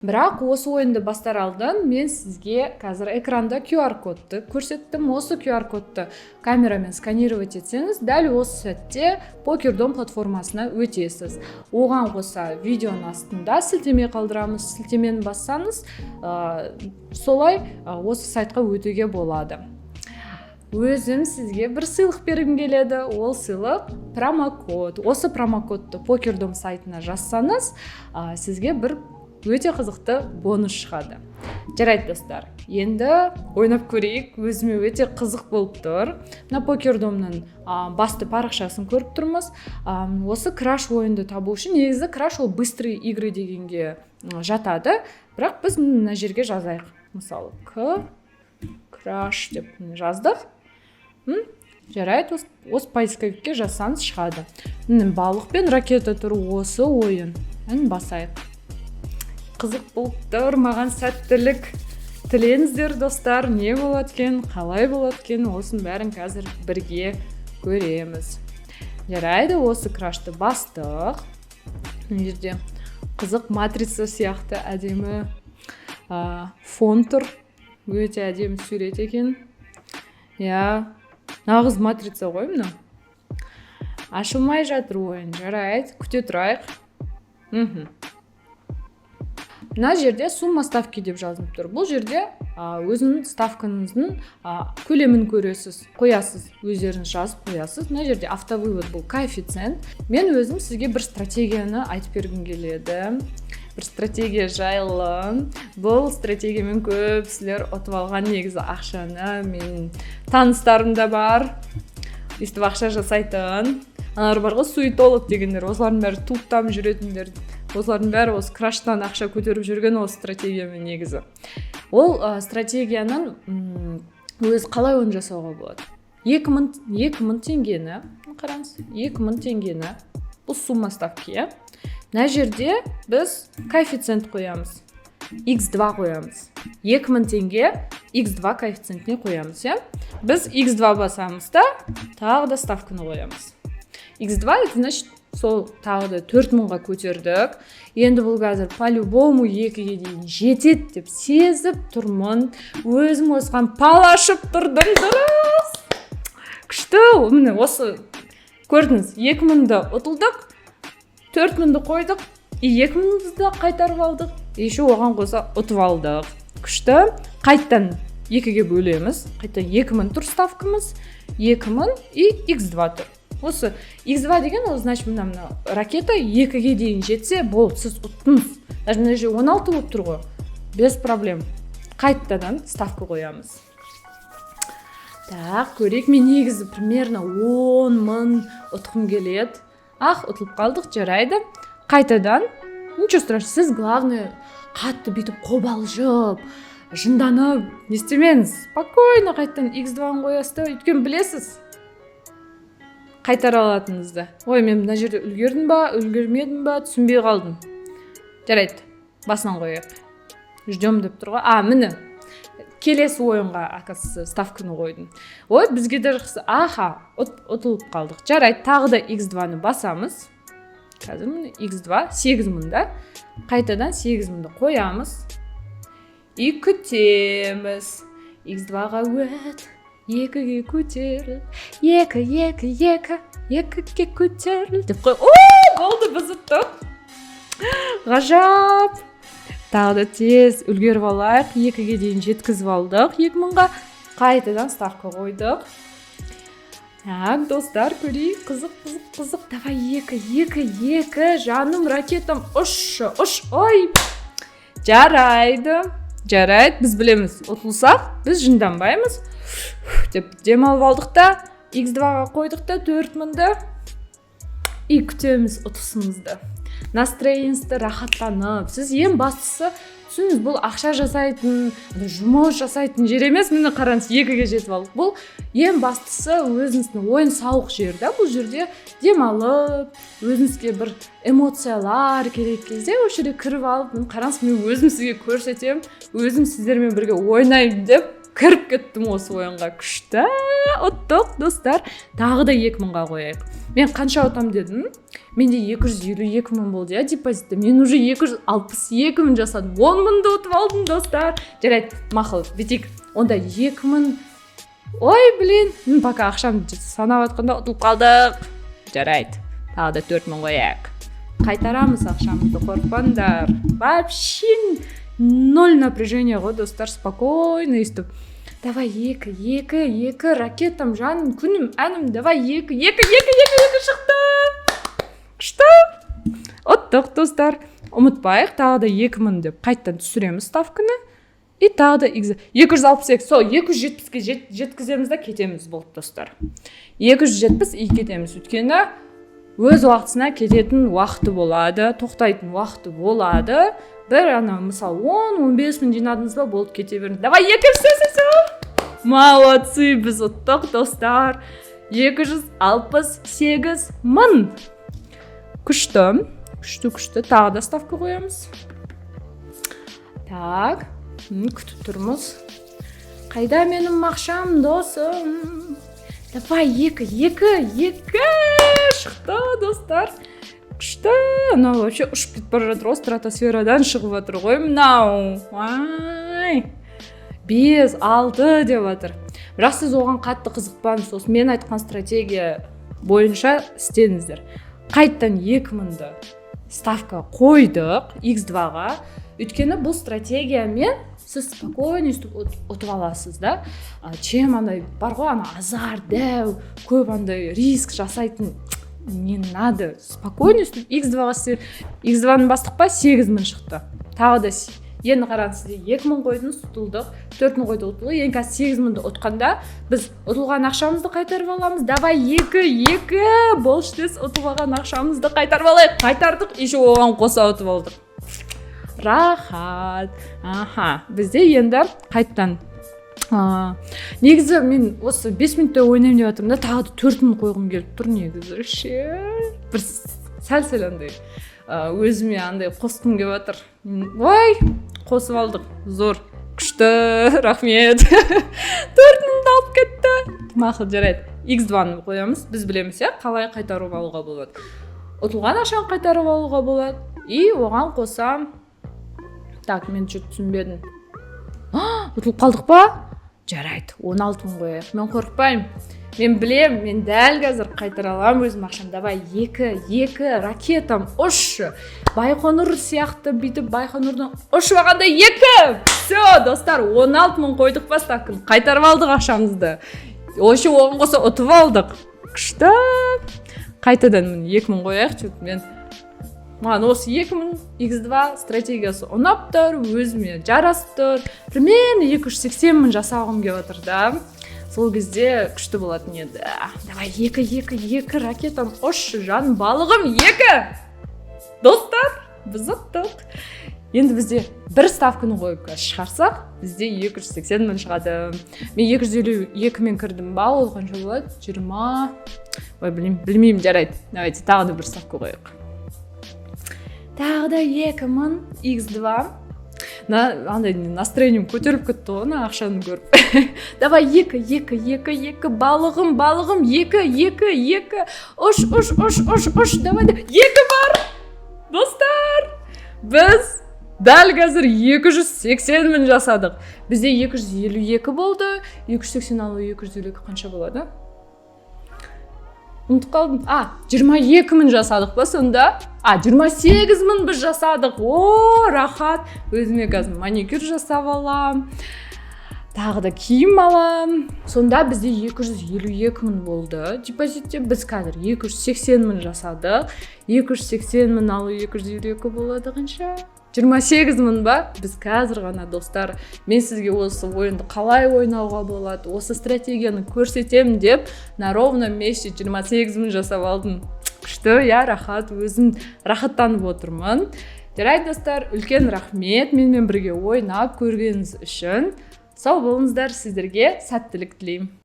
Бірақ осы ойынды бастар алдын мен сізге қазір экранда QR кодты көрсеттім. Осы QR кодты камерамен сканировать етсеңіз, дәл осы сәтте Покердом платформасына өтесіз. Оған қоса видеоның астында сілтеме қалдырамыз. Сілтемені бассаңыз, солай осы сайтқа өтуге болады. Өзім сізге бір сыйлық бергім келеді. Ол сыйлық — промокод. Осы промокодты Покердом сайтына жазсаңыз, сізге бір өте қызықты бонус шығады. Жарайды, достар, енді ойнап көрейік. Өзіме өте қызық болып тұр. Мына Покердомның басты парақшасын көріп тұрмыз. Осы Краш ойынды табу үшін, негізі Краш ол быстрые игры дегенге жатады, бірақ біз мына жерге жазайық. Мысалы, Краш деп жаздық. Жарайды, осы поисковикке жазсаңыз, шығады. Міне, балық пен ракета тұр, осы ойын. Әне, басайық. Қызық болып тұр маған. Сәттілік тілеңіздер, достар. Не болады екен, қалай болады екен, осының бәрін қазір бірге көреміз. Жарайды, осы Крашты бастық. Мына жерде қызық матрица сияқты әдемі фон тұр. Өте әдемі сурет екен, иә, нағыз матрица ғой мынау. Ашылмай жатыр ойын. Жарайды, күте тұрайық. Мына жерде «Сумма ставки» деп жазылып тұр. Бұл жерде өзінің ставкаңыздың көлемін көресіз, қоясыз, өздеріңіз жазып қоясыз. Мына жерде «Автовывод», бұл коэффициент. Мен өзім сізге бір стратегияны айтып бергім келеді, бір стратегия жайлы. Бұл стратегиямен көп кісілер ұтып алған негізі ақшаны. Менің таныстарым да бар өйстіп ақша жасайтын. Аналар бар ғой, суетолог дегендер, осылардың бәрі, туптап жүретіндер, осылардың бәрі осы Краштан ақша көтеріп жүрген осы стратегиямен. Негізі ол стратегияның өзі қалай, оны жасауға болады? 2000 теңгені, қараңыз, 2000 теңгені, бұл сумма ставки, иә. Мына жерде біз коэффициент қоямыз, x2 қоямыз. 2000 теңге x2 коэффициентіне қоямыз, иә. Біз x2 басамыз да, тағы да ставканы қоямыз. x2 — это значит, сол тағы да 4000-ға көтердік. Енді бұл қазір по любому екіге дейін жетеді деп сезіп тұрмын. Өзім осыған бал ашып тұрдым. Дұрыс, күшті. Міне, осы көрдіңіз: 2000-ды ұтылдық, 4000-ды қойдық и 2000-ды да қайтарып алдық, еще оған қоса ұтып алдық. Күшті. Қайттан екіге бөлеміз. Қайтадан 2000 тұр ставкамыз, 2000 и x2 тұр. Осы x2 деген ол значит, мына ракета екіге дейін жетсе болды, сіз ұттыңыз. Даже мына жерде 16 болып тұр ғой. Без проблем, қайтадан ставка қоямыз. Так, көрейік. Мен негізі примерно 10 000 ұтқым келеді. Ах, ұтылып қалдық. Жарайды, қайтадан, ничего страшного. Сіз, главное, қатты бүйтіп қобалжып, жынданып не істемеңіз. Спокойно қайтадан x2 қоясыз да, өйткені білесіз қайтара алатыныңызды. Ой, мен мына жерде үлгердім ба, үлгермедім ба, түсінбей қалдым. Жарайды, басынан қояйық. «Ждем» деп тұр ғой. А, міне, келесі ойынға, оказывается, ставканы қойдым. Ой, бізге де жақсы. Аха, ұтылып қалдық. Жарайды, тағы да x2-ны басамыз. Қазір, міне, x2 8000 да. Қайтадан 8000-ды қоямыз и күтеміз. x2-ға өт, екіге көтеріл, екі, екі, екі, екіге көтеріл деп қой. О, болды, біз ұттық. Ғажап! Тағы да тез үлгеріп алайық. Екіге дейін жеткізіп алдық, 2000-ға қайтадан ставка қойдық. Так, достар, көрейік. Қызық, қызық, қызық. Давай, екі, екі, екі, жаным ракетам, ұшшы, ұш! Ой, жарайды, жарайды. Біз білеміз, ұтылсақ, біз жынданбаймыз деп демалып алдық та, x2-ға қойдық та 4000-ды и күтеміз ұтысымызды. Настроениеңізді рахаттанып. Сіз ең бастысы түсініңіз, бұл ақша жасайтын, жұмыс жасайтын жер емес. Міне, қараңыз, екіге жетіп алдық. Бұл ең бастысы өзіңіздің ойын сауық жер да. Бұл жерде демалып, өзіңізге бір эмоциялар керек кезде осы жерге кіріп алып, міне, қараңыз, мен өзім сізге көрсетемін, өзім сіздермен бірге ойнаймын деп кіріп кеттім осы ойынға. Күшті, ұттық, достар. Тағы да 2000-ға қояйық. Мен қанша ұтамын дедім? Менде 252 мың болды, иә, депозитте. Мен уже 262 мың жасадым, 10 мыңды ұтып алдым, достар. Жарайды, мақұл, бүйтейік онда, 2000. Ой, блин, пока ақшамды санап жатқанда ұтылып қалдық. Жарайды, тағы да 4000 қояйық, қайтарамыз ақшамызды, қорықпаңдар. Вообще ноль напряжения ғой, достар, спокойно өйстіп. Давай, екі, екі, екі, ракетам, жаным, күнім, әнім, давай, екі, екі, екі, екі, екі, шықты, күшті, ұттық, достар. Ұмытпайық, тағы да 2000 деп қайтадан түсіреміз ставканы и тағы да 262, сол 270-ке жеткіземіз да, кетеміз. Болды, достар, 270 и кетеміз, өйткені өз уақытысына кететін уақыты болады, тоқтайтын уақыты болады. Бір ана, мысалы, 10-15 мың жинадыңыз ба, болды, кете беріңіз. Давай, екі, все, все, все, молодцы, біз ұттық, достар, 268 мың. Күшті, күшті, күшті. Тағы да ставка қоямыз. Так, күтіп тұрмыз. Қайда менің ақшам, досым? Давай, екі, екі, екі, шықты, достар, күшті. Мынау вообще ұшып кетіп бара жатыр ғой, стратосферадан шығып жатыр ғой мынау. Ай, бес, алты деп жатыр, бірақ сіз оған қатты қызықпаңыз. Сосын мен айтқан стратегия бойынша істеңіздер. Қайтадан 2000-ды ставка қойдық x2-ға, өйткені бұл стратегиямен сіз спокойно өйстіп ұтып аласыз да, чем андай бар ғой, ана азарт, дәу, көп андай риск жасайтын не надо. Спокойно өйстіп x2-ға, x2-ны бастық па, 8000 шықты тағы да. Енді қараңыз, сізде 2000 қойдыңыз, ұтылдық, 4000 қойдық, ұтылдық. Енді қазір 8000-ды ұтқанда, біз ұтылған ақшамызды қайтарып аламыз. Давай, екі, екі, болшы, тез ұтып алған ақшамызды қайтарып алайық. Қайтардық, еще оған қоса ұтып алдық, рахат. Аха, бізде енді қайтадан негізі мен осы 5 минутта ойнаймын деп жатырмын да, тағы да 4000 қойғым келіп тұр негізі ше. Бір сәл сәл андай өзіме андай қосқым келіп жатыр. Ой, қосып алдық, зор, күшті, рахмет, 4000-ды алып кетті. Мақұл, жарайды, x 2-ны қоямыз. Біз білеміз, иә, қалай қайтарып алуға болады. Ұтылған ақшаны қайтарып алуға болады и оған қоса. Так, мен что то түсінбедім, ұтылып қалдық па? Жарайды, 16 мың қояйық. Мен қорықпаймын, мен білем, мен дәл қазір қайтара аламын өзім ақшамды. Давай, екі, екі, ракетам, ұшшы, Байқоңыр сияқты, бүйтіп Байқоңырдан ұшып алғанда. Екі, все, достар, 16 мың қойдық па ставканы, қайтарып алдық ақшамызды, вообще оған қоса ұтып алдық, күшті. Қайтадан, міне, 2000 қояйық. Че мен, маған осы 2000 x2 стратегиясы ұнап тұр, өзіме жарасып тұр. Примерно 280 мың жасағым келіп жатыр да, сол кезде күшті болатын еді. Давай, екі, екі, екі, ракетам, ұшшы, жаным, балығым, екі. Достар, біз ұттық. Енді бізде бір ставканы қойып, қазір шығарсақ, бізде 280 мың шығады. Мен 252-мен кірдім ба, ол қанша болады? 20, ой, білмеймін, білмеймін. Жарайды, давайте тағы да бір ставка қояйық. Тағы да 2000 x2. На андай настроением көтеріліп кетті ғой ана ақшаны көріп. Давай, екі, екі, екі, екі, балығым, балығым, екі, екі, екі, ұш, ұш, ұш, ұш, ұш, давай, екі бар. Достар, біз дәл қазір 280 мың жасадық. Бізде 252 болды. 280 алу 252 қанша болады? Ұмытып қалдым. А, 22 мың жасадық па сонда? А, 28 мың біз жасадық. О, рахат! Өзіме қазір маникюр жасап алам, тағы да киім алам. Сонда бізде 252 мың болды депозитте, біз қазір 280 мың жасадық. 280 мың алу 252 болады қанша? 28 мың ба? Біз қазір ғана, достар, мен сізге осы ойынды қалай ойнауға болады, осы стратегияны көрсетемін деп, на ровном месте 28 мың жасап алдым. Күшті, иә, рахат, өзім рахаттанып отырмын. Жарайды, достар, үлкен рахмет менімен бірге ойнап көргеніңіз үшін. Сау болыңыздар, сіздерге сәттілік тілеймін.